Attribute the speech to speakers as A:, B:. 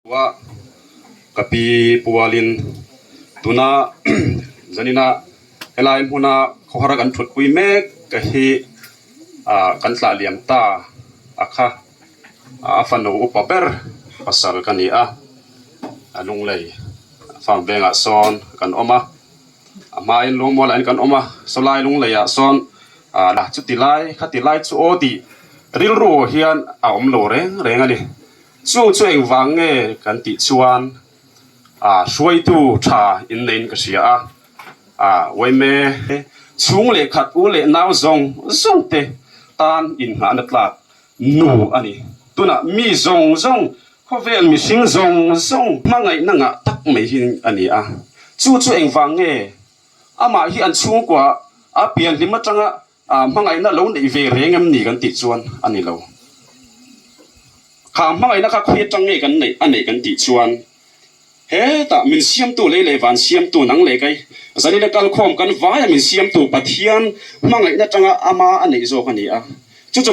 A: A ka pi pualin tuna zanina helai hmuna khawhar kan thutpui mek te hi ah kan tlah liam ta a kha a fanu upa ber pasal ka ni a a lunglei farm vengah sawn kan awm a a hmain lungmualah hian kan awm a sawlai lungleiah sawn ah chuti lai khati lai chu aw tih rilru hian a awm lo reng reng a ni. Chu chu engvang nge kan tih chuan ah hruaitu tha in neiin ka hria a, ah uaime chhung leh khat u leh nau zawng zawng te tan inngahna tlak nu a ni. Tunah mi zawng zawng khawvel mihring zawng zawng hmangaihna ngah tak mai hi a ni a, chu chu engvang nge amah hi an chhungkua a pianhlim atanga Ah hmangaihna lo neih ve reng em ni kan tih chuan a ni lo. Kha hmangaihna kha khawi atang nge kan neih a neih kan tih chuan hetah min siamtu lei leh van siamtu nang leh kai zanina kalkhawm kan vaia min siamtu Pathian hmangaihna atanga ama a neih zawk a ni a. Chu chu.